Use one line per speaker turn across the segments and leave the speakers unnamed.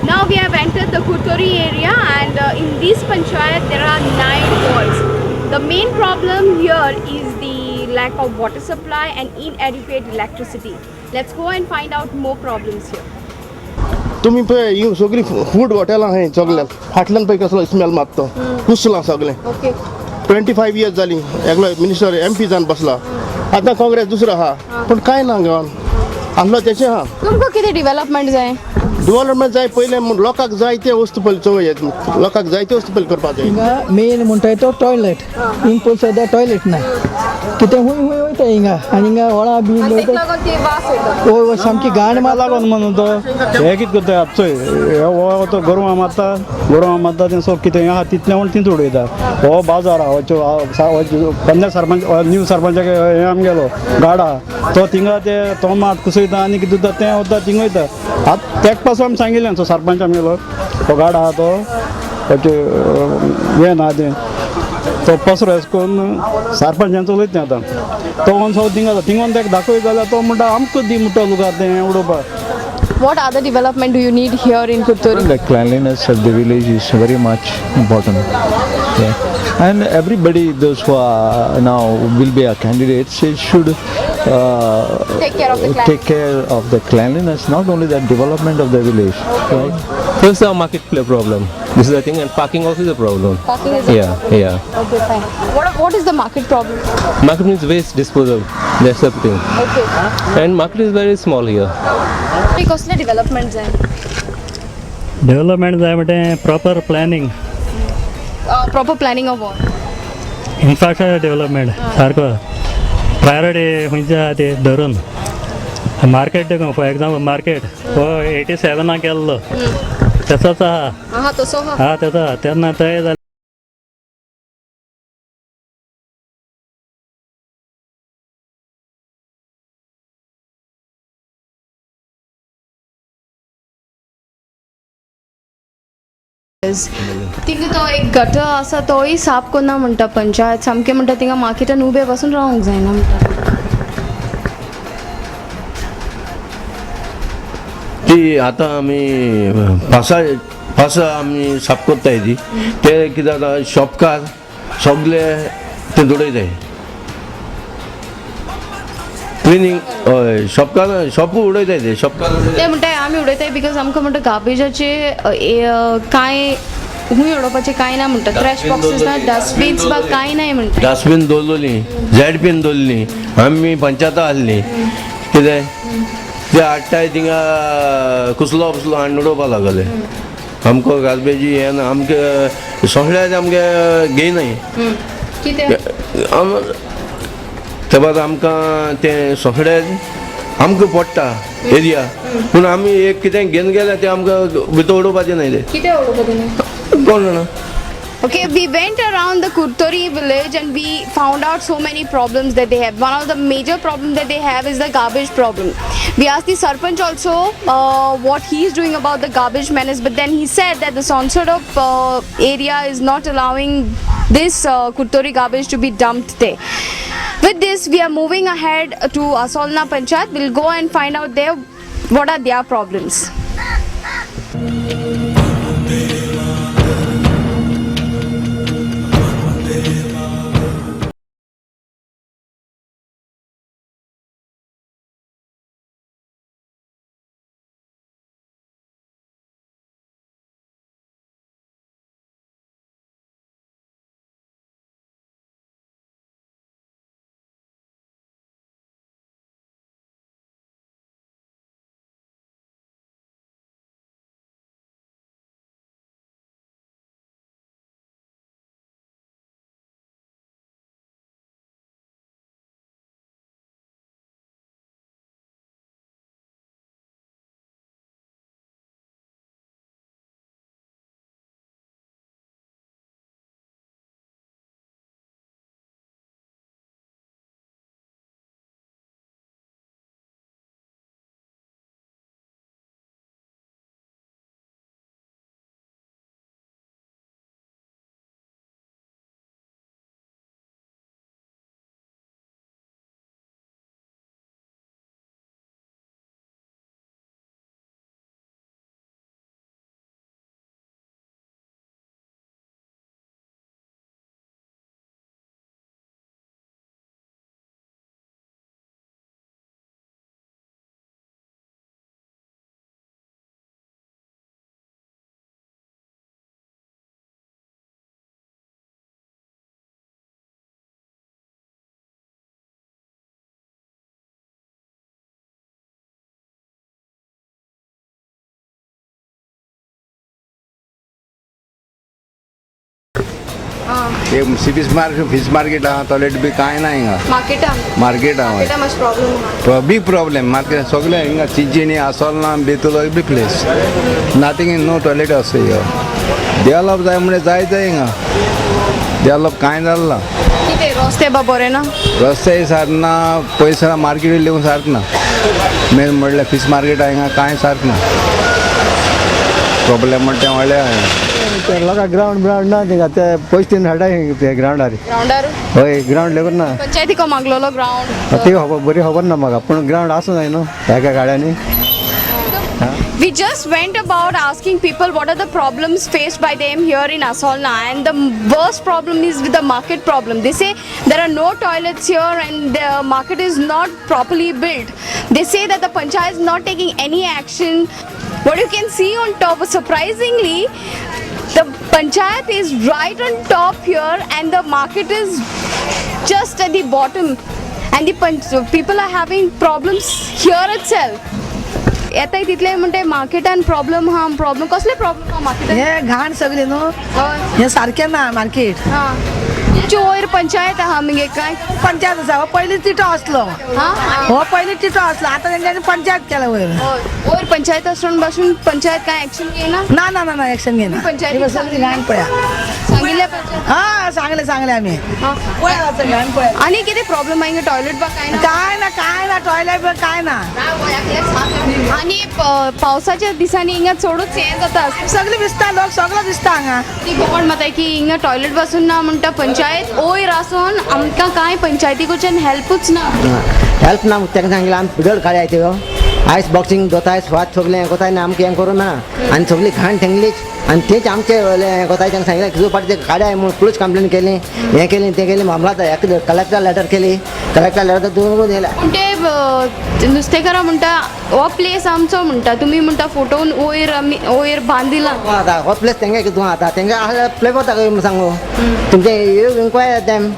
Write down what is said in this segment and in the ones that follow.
Now we have entered the Curtorim area, and in this panchayat there are 9 wards. The main problem here is the lack of water supply and inadequate electricity. Let's go and find out more problems here.
तुम्ही पळय ही सगळी food हॉटेलां आहाय सगळ्याक फाटल्यान पळय कसलो smell मारता कुसलां सगळें.
ओके.
25 इयर्स जाली एकलो मिनिस्टर एम पी जावन बसला, आतां काँग्रेस दुसरो आहा, पूण कांय ना गांवान आसलो तेचें आहा.
तुमकां कितें डेव्हलपमेंट जाय?
डेव्हलपमेंट जाय पयलें लोकांक जाय ते वस्तू पयलीं चोवया, लोकांक जाय ते वस्तू पयलीं करपाक जाय.
हिंगा मेन म्हणटाय तो टॉयलेट, हिंग पळय सद्या टॉयलेट ना, कितें हुंय हुंय वयता हिंगा आनी हिंगा व्हळा बी
ताका लागून ती वास येता.
हय सामकी घाण मारता.
लागून म्हणून तो हे कितें करता चोय, हो तो गोरवां मारता, गोरवां मारता तें सो कितें आहा तितलें म्हण तितूं उडयता. हो बाजार आहा, पन्ने सरपंच न्यू सरपंचाक हें आमगेलो गार्ड आहा, तो थिंगा ते तो मात कुसयता आनी कितें जाता तें वता थिंग वयता. आतां तेक पासून आमी सांगिल्लें, तो सरपंच आमगेलो हो गार्ड आहा तो हें ना तें तो पसरो एश करून सरपंचान चलयता तें आतां तो वचून थिंगा थिंगोन तेका दाखयत जाल्यार तो म्हणटा आमकां दी म्हणटा तुका तें उडोवपाक.
What other development do you need here in Curtorim?
The cleanliness of the village is very much important. Yeah. And everybody, those who are now will be our candidates, should
take care of the
take care of the cleanliness, not only the development of the village. Okay. Right?
First, our market problem. This is the thing, and parking also is a problem.
Parking is a problem.
Yeah.
Okay, fine. What is the market problem?
Market means waste disposal. That's the thing.
Okay.
And market is very small here.
कसले development जाय?
Development जाय म्हणजे proper planning.
Proper planning of what?
Infrastructure development सारको priority खंयची आहा ती धरून market देखून, फॉर एग्जाम्पल मार्केट हो 87 केल्लो तसोच आहा.
तसो आहा.
हा तेचो तेन्ना थंय जालें.
थिंगा तो एक गटर आसा तोय साफ करना म्हणटा पंचायत, सामकें म्हणटा थिंगा मार्केटान उबे बसून रावंक जायना म्हणटा.
ती आतां आमी पासा पासा आमी साफ करताय ती, ते कितें जाता शॉपकार सगळे ते उडयताय क्लिनींग. हय, शॉपकार शॉपूय उडयताय ते शॉपकार.
ते म्हणटाय आमी उडयताय because आमकां म्हणटा गार्बेजाचे कांय खूंय उडोवपाचें कांय ना म्हणटा, ट्रॅश बॉक्सीस ना, डस्टबीन्स बा कांय ना म्हणटा.
डस्टबीन दवरलोली, झेडपीन दवरली, आमी पंचायता आहली कितें ते हाडटाय थिंगा कुसलो पुसलो हाडून उडोवपा लागले. आमकां गार्बेजी हें ना, आमकां सगळ्याक आमगे घेयनाय
कितें
ते बाद आमकां तें सगळें आमकां पडटा एरिया, पूण आमी एक कितें घेवन गेल्यार तें आमकां भितर उडोवपाचें न्हय तें.
कितें उडोवपाचें न्हय?
कोण जाणा.
Okay, we went around the Curtorim village and we found out so many problems that they have. One of the major problems that they have is the garbage problem. We asked the Sarpanch also what he is doing about the garbage menace, but then he said that the Sonsodo area is not allowing this Curtorim garbage to be dumped there. With this, we are moving ahead to Assolna Panchayat. We'll go and find out there what are their problems.
एक fish market, fish market आहा, toilet बी कांय ना हिंगा.
मार्केटान?
Market आहा.
मार्केटान मातशें problem आहा.
बीग प्रॉब्लेम मार्केट सगळे हिंगा. Chinchinim, Assolna, Betul, every place nothing in, no toilet आसा. हिंगा डेवलप जाय म्हणजे जाय जाय, हिंगा डेवलप कांय जालें ना.
कितें रस्ते बा बरे ना?
रस्ते सारक ना, पयस मार्केट लेगून सारक ना. मेन म्हणल्यार फीश मार्केट हिंगा कांय सारक ना. प्रॉब्लेम म्हणटा तें व्हडलें आहा.
लोकांक ग्रावंड ब्रावंड ना थिंगा, ते पयशे दिवन हाडटा ते ग्रावंडार.
ग्रावंडार?
हय, ग्रावंड लेगून ना.
पंचायती मागलोलो ग्रावंड?
ती खबर बरी खबर ना म्हाका, पूण ग्रावंड आसूं जाय न्हू एका गाड्यांनी.
We just went about asking people what are the problems faced by them here in Assolna, and the worst problem is with the market problem. They say there are no toilets here and the market is not properly built. They say that the panchayat is not taking any action. What you can see on top, surprisingly, the panchayat is right on top here and the market is just at the bottom, and the people are having problems here itself. येताय तितले म्हणटे मार्केटान problem हा. Problem कसले problem हा मार्केटान?
हे घाण सगळे न्हू.
हय.
हे सारकें ना मार्केट.
हा, तुमची वयर पंचायत आहा मगे काय?
पंचायत आसा. हो पयलीं तिटो आसलो.
हा.
हो पयलीं तिटो आसलो, आतां तेंच्यांनी पंचायत केला वयर.
हय, वयर पंचायत आसून बसून पंचायत काय एक्शन घेयना?
ना ना ना ना, एक्शन घेयना.
पंचायतीक
सगळी घाण पळया.
सांगिल्लें पंचायत?
हा, सांगलें सांगलें आमी.
हा.
पळया आतां घाण पळया.
आनी कितें प्रॉब्लम आहा हिंगा? टॉयलेट बा काय ना?
काय ना, काय ना, टॉयलेट बी काय ना.
आनी पावसाच्या दिसांनी हिंगा चडूच हें जाता.
सगळें दिसता, लोक सगळो दिसता हांगा.
ती कोण म्हणटा की हिंगा टॉयलेट बसून ना म्हणटा. पंचायत वयर आसून आमकां कांय पंचायती कडच्यान हेल्पूच ना.
हेल्प ना. तांकां सांगलें आमी पिडल काडयाय त्यो आयस बॉक्सिंग दोताय स्वाद सगळें हें कोताय आनी आमकां हें करूं मेळना आनी सगळी घाण थेंगलीच आनी तेच आमचे हें कोताय. तांकां सांगलें कितले फावटी ते काडयाय म्हूण. पुलीस कंप्लेन केली, हें केली, तें केली. मामलादार कलेक्टर लेटर केली, कलेक्टर लेटर दोन दिल्या.
पूण ते नुस्तेकारां म्हणटा हो प्लेस आमचो म्हणटा, तुमी म्हणटा फोटोन वयर आमी वयर बांदिला.
आतां हो प्लेस तेंगे कितें आतां तेंगे आसल्यार पेपर दाखय म्हूण सांगू तुमचे. You inquire them,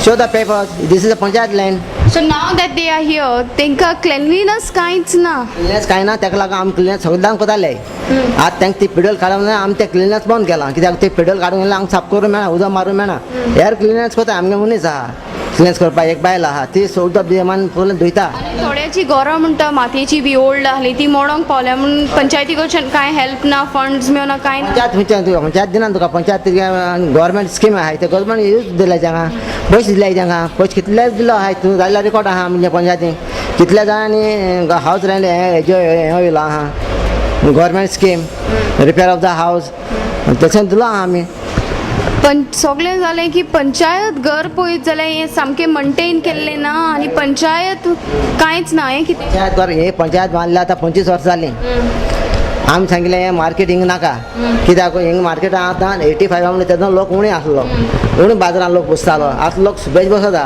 show the papers, this is a panchayat land.
So now that they are here, तांकां क्लिनलीनस कांयच ना.
क्लिननेस कांय ना. ताका लागून आमी क्लिननेस सगळ्यांक कोताले. आतां तांकां ती पिडल काडूंक जाय. आमी तें क्लिननेस बंद केलां कित्याक ते पिडल काडूंक गेल्यार आमकां साफ करूंक मेळना, उदक मारूंक मेळना. हेर क्लिननेस कोता. आमगे मनीस आहा क्लिननेस करपाक, एक बायल आहा, ती उदक बी मान फूल धुयता.
आनी थोड्याची घरां म्हणटा मातयेची बी ओल्ड आहली, ती मोडोंक पावल्या म्हूण पंचायती कडच्यान कांय हेल्प ना, फंड्स मेळना, कांय ना.
पंचायत खंयच्या तुका पंचायत दिना तुका. पंचायत गव्हर्मेंट स्कीम आहाय, ते गव्हर्मेंट यूज दिले तांकां, पयशे दिले तांकां. पयशे कितले दिलो आहाय तूं जाल्यार रिकॉर्ड आहा. म्हणजे पंचायतीन कितल्या जाणांनी हावज रेंट हेज्यो हें येयलो आहा, government scheme repair of the house, तशें दिलो आहा आमी.
पण सगळें जालें की पंचायत घर पळयत जाल्यार हें सामकें मेंटेन केल्लें ना आनी पंचायत कांयच ना. हें कितें?
पंचायत घर हे पंचायत बांदल्या आतां 25 वर्सां जालीं. आमी सांगिल्लें हें मार्केट हिंग नाका कित्याक हिंग मार्केट आतां 85 म्हणल्यार तेन्ना लोक उणे आसलो, उणे बाजारान लोक बसतालो. आतां लोक बेज बसता,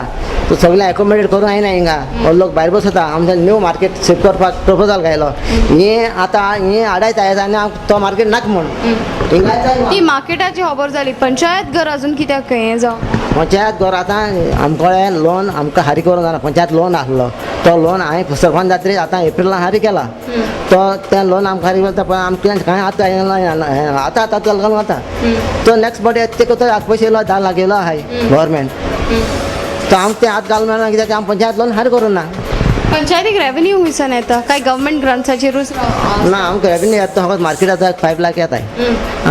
तो सगळें एकोमोडेट करूंक जायना हिंगा, हो लोक भायर बसता. आमच्या न्यू मार्केट शिफ्ट करपाक प्रपोजल घायलो. हें आतां हें आडायता आनी तो मार्केट नाका म्हूण हिंगा जाय.
ती मार्केटाची खबर जाली, पंचायत घर अजून कित्याक हें जावं?
पंचायत घर आतां आमकां लोन आमकां हारी करूंक जायना. पंचायत लोन आसलो, तो लोन हांवें सरपंच जातरीच आतां एप्रिलान हारी केला. तो तें लोन आमकां हारी करता, पण आमकां कांय आतां आतां आतां घालून वता. तो नेक्स्ट बडे ते पयशे येयलो, 10 लाख येयलो आहाय गव्हर्मेंट, तो आमकां तें आतां घालूंक मेळना कित्याक आमी पंचायत लोन हारी करूंक ना.
पंचायतीक रेवेन्यू खंयसान येता? काय गव्हर्मेंट ग्रांट्साचेरूच?
ना, आमकां रेवेन्यू येता फकत मार्केटाचो 5 लाख येताय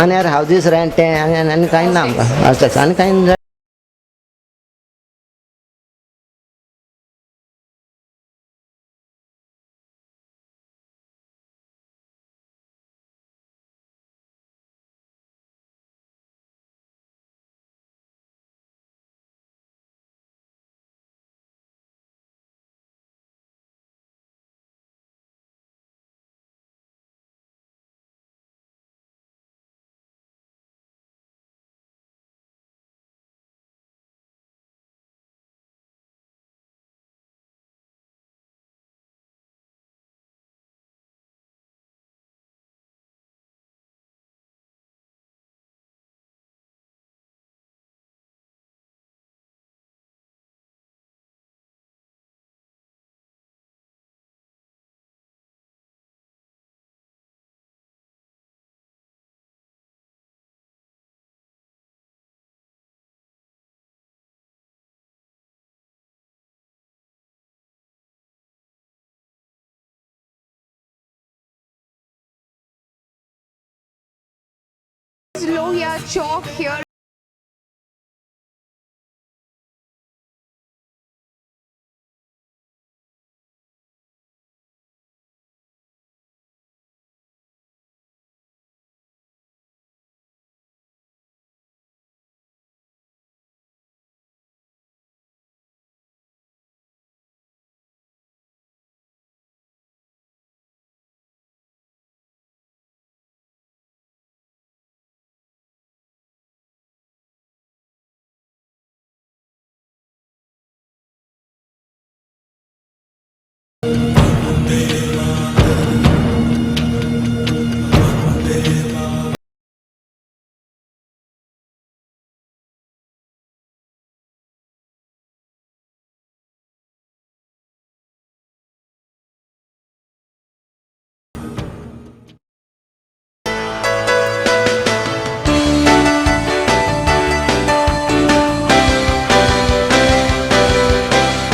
आनी यार हावजीस रेंट तें आनी कांय ना आमकां आनी कांय.
Here, Chowk here